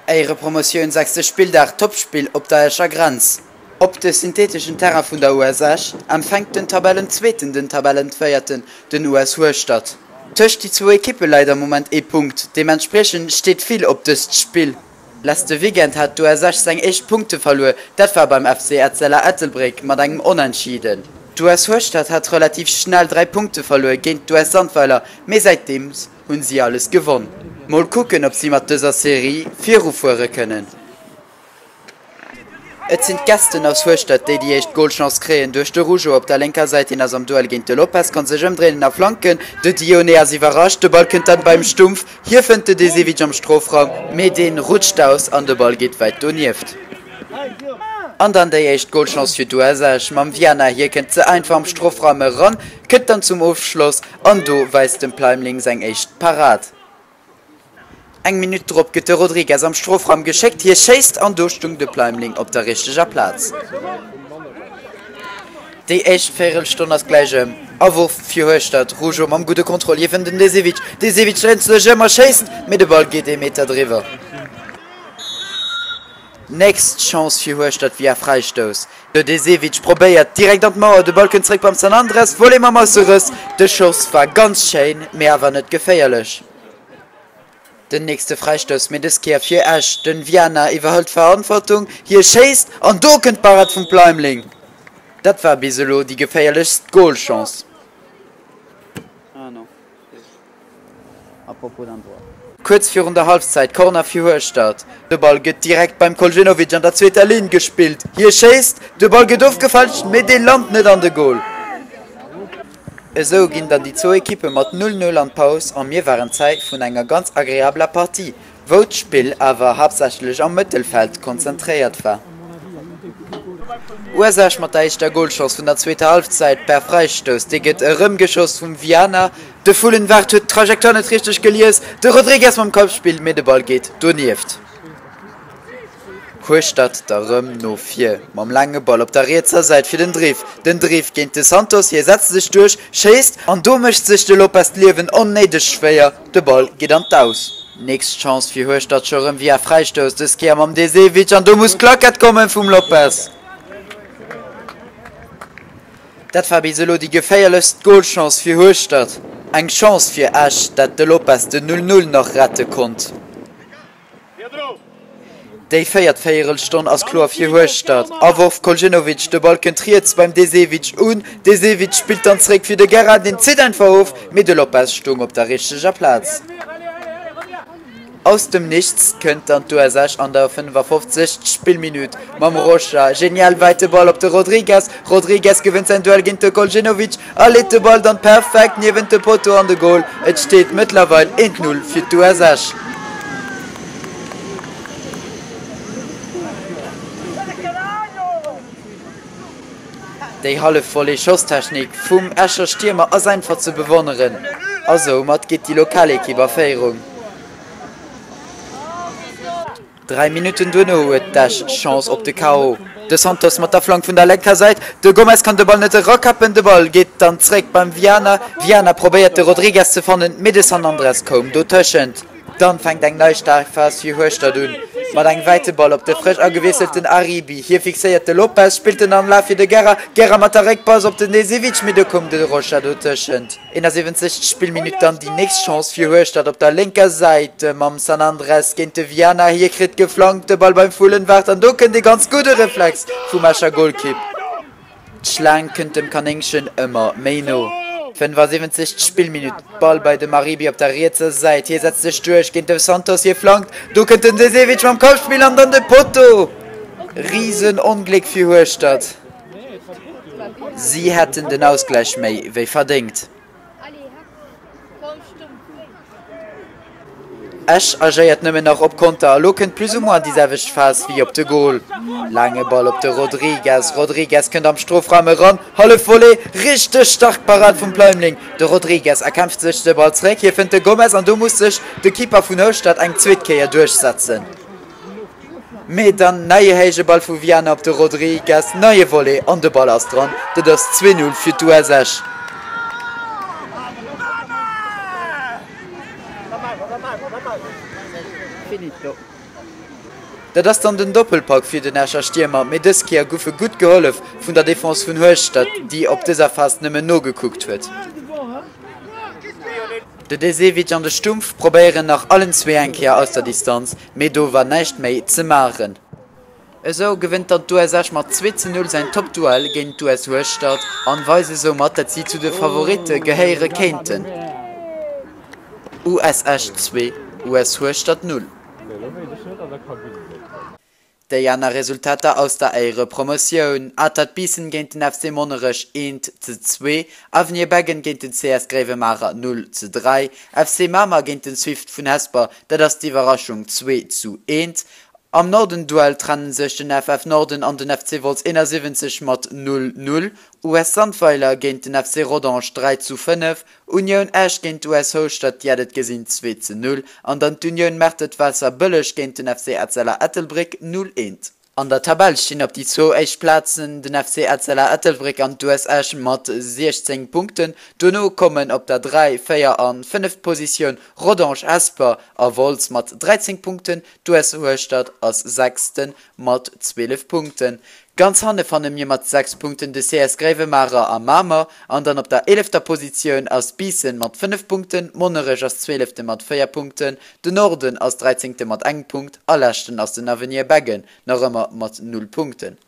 Éierepromotioun, sechste Spilldag, Topspill op der Escher Grenz. Op de syntheteschen Terrain vun der US Esch empfänkt den Tabellenzweeten den Tabellenvéierten, den US Hueschtert. Tëscht déi zwou Ekippe läit am Moment ee Punkt, deementspriechend steet vill op dëst Spill. Leschte Weekend hat d'US Esch seng éischt Punkte verluer, dat war beim FC Etzella Ettelbréck mat engem Onentschiden. D'US Hueschtert hat relativ schnell 3 Punkte verluer géint d'US Sandweiler, mee säitdeems hunn si alles gewonn. Mol kucken ob si mat dëser Serie virufuere kënnen. Et sinn d'Gästen aus Hueschtert, déi déi éischt Golchance kréien duerch de Rougeau op der lénker Säit. Hien ass am Duell géint de Lopes, kann sech ëmdréinen a flanken. De Dione ass iwwerrascht, de Ball kënnt dann beim Stumpf. Hie fënnt de Desevic am Strofraum, mee deen rutscht aus an de Ball geet wäit donieft. An dann déi éischt Golchance fir d'US Esch mam Viana. Hie kënnt ze einfach am Strofraum eran, kënnt dann zum Ofschloss an do weist dem Pleimling seng éischt Parad. Eng Minutt drop gëtt de Rodriguez am Strofraum geschéckt, hie schéisst an do stung de Pleimling op der richteger Plaz. Déi éischt Véierelstonn ass gläich ëm. Awurf fir Hueschtert, Rougeau mam gudde Kontroll, hie fënnt den Desevic, Desevic dréint sech ëm a schéisst, mee de Ball geet ee Meter driwwer. Nächst Chance fir Hueschtert via Fräistouss. De Desevic probéiert direkt an d'Mauer, de Ball kënnt zréck beim San Andres, Volley mam Ausserëss, de Schoss war ganz schéin, mee awer net geféierlech. Den nächste Fräistouss, mee dës Kéier fir Esch. Den Viana iwwerhëlt d'Verantwortung, hie schéisst an do kënnt d'Parad vum Pleimling. Dat war bis elo déi geféierlechst Golchance. Kuerz virun der Halfzäit, Corner fir Hueschtert. De Ball gëtt direkt beim Koljenovic an der zweeter Linn gespillt. Hie schéisst, de Ball gëtt ofgefälscht, mee dee lant net an de Gol. Esou ginn dann déi zwou Ekippe mat 0, 0 an d'Paus a mir waren Zäit vun enger ganz agreabler Partie, wou d'Spill awer haaptsächlech am Mëttelfeld konzentréiert war. US Esch mat der éischter Golchance vun der zweeter Halfzäit per Fräistouss, dee gëtt erëmgeschoss vum Viana. De Vullenwart huet d'Trajectoire net richteg gelies, de Rodrigues mam Kappspill, mee de Ball geet donieft. Hueschtert da rëm no vir mam laange Ball op der rietser Säit fir den Driff. Den Driff géint de Santos, hie setzt sech duerch, schéisst an do mécht sech de Lopes d'Liewen onnéideg schwéier. De Ball geet an d'Aus. Nächst Chance fir Hueschtert scho rëm via Fräistouss, dës Kéier mam Desevic an do muss d'Klackett komme vum Lopes. Dat war bis elo déi geféierlechst Golchance fir Hueschtert. Eng Chance fir Esch, dat de Lopes den 0, 0 nach rette konnt. Déi véiert Véierelstonn ass kloer fir Hueschtert. Aworf Koljenovic, de Ball kënnt riets beim Desevic un. Desevic spillt dann zréck fir de Guerra, deen zitt einfach of, mee de Lopes stoung op der richteger Plaz. Aus dem Nichts kënnt dann d'US Esch an der 55. Spillminutt mam Rocha. Genial wäite Ball op de Rodrigues. Rodrigues gewënnt säin Duell géint de Koljenovic a leet de Ball dann perfekt niewent de Potto an de Gol. Et steet mëttlerweil 1, 0 fir d'US Esch. Déi Hallefvolley Schosstechnik vum Escher Stiermer ass einfach ze bewonneren a soumat geet déi Lokalekipp a Féierung. 3 Minutten duerno huet d'Esch d'Chance op de KO. De Santos mat der Flank vun der lenker Säit, de Gomes kann de Ball net erakappen, de Ball geet dann zréck beim Viana. Viana probéiert de Rodrigues ze fannen, mee de San Andres koum dotëschent. Dann fänkt eng nei staark Phas fir Hueschtert un, mat engem wäite Ball op de frësch agewiesselten Aribi. Hie fixéiert de Lopes, spillt en an Laf fir de Guerra. Guerra mat der Réckpass op den Desivic, mee do koum de Rocha dotëschent. 71. Spillminutt dann déi nächst Chance fir Hueschtert op der lénker Säit mam San Andres géint de Viana. Hie kritt geflankt, de Ball beim Vullenwart an do kënnt ee ganz gudde Reflex vum Escher Golkipp. D'Schlaang kënnt dem Kanéngchen ëmmer méi no. 75. Spillminutt, Ball bei de Maribi op der rietser Säit, hie setzt sech duerch géint de Santos, hie flankt, do kënnt den Desevic mam Kappspill an dann de Potto! Risenongléck fir Hueschtert. Si hätten den Ausgläich méi wéi verdéngt. Esch agéiert nëmmen nach op Konter a lo kënnt plus ou moins déi selwecht Phas wéi op de Gol. Laange Ball op de Rodrigues, Rodrigues kënnt am Strofraum eran, Hallefvolley, richteg staark Parad vum Pleimling. De Rodrigues erkämpft sech de Ball zeréck, hie fënnt de Gomez an do muss sech de Keeper vun Houschtert eng zweet Kéier duerchsetzen. Mee dann neie héije Ball vu Viana op de Rodrigues, neie Volley an de Ball ass dran. Dat ass 2, 0 fir d'US Esch. Dat ass dann den Doppelpack fir den Escher Stiermer, mee dës Kéier guff e gutt gehollef vun der Defense vun Hueschtert, déi op dëser Phas nëmmen nogekuckt huet. De Desevic an de Stumpf probéieren nach allen zwee eng Kéier aus der Distanz, mee do war näischt méi ze maachen. Esou gewënnt dann d'US Esch mat 2 zu 0 säin Toppduell géint d'US Hueschtert an weise soumat, dat si zu de Favoritte gehéiere kéinten. US Esch 2, US Hueschtert 0. Déi aner Resultater aus der Éierepromotioun, Atert Biissen géint den FC Monnerech 1 zu 2, Avenir Beggen géint den CS Gréiwemaacher 0 zu 3, FC Mamer géint den Swift vun Hesper, dat ass d'Iwwerraschung, 2 zu 1, Am Norden-Duell trennen sech den FF Norden an den FC Wolz 71 mat 0, 0, US Sandweiler géint den FC Rodange 3 zu 5, Unioun Esch géint d'US Houschtert, Dir hat et gesinn, 2 zu 0 an dann d'Unioun Mertert-Waasserbëlleg géint den FC Etzella Ettelbréck 0, 1. An der Tabell stinn op déi zwou éischt Plazen den FC Etzella Ettelbréck an d'US Esch mat 16 Punkten. Dono kommen op der 3, 4 an 5 Positioun Rodange, Hesper a Wolz mat 13 Punkten. D'US Hueschtert ass Sechste mat 12 Punkten. Ganz hanne fanne mir mat 6 Punkten de CS Gréiwemaacher a Mamer an dann op der eelefter Positioun ass Biissen mat 5 Punkten, Monnerech ass Zwielefte mat 4 Punkten, de Norden ass Dräizéngte mat engem Punkt a Leschten ass den Avenir Beggen nach ëmmer mat 0 Punkten.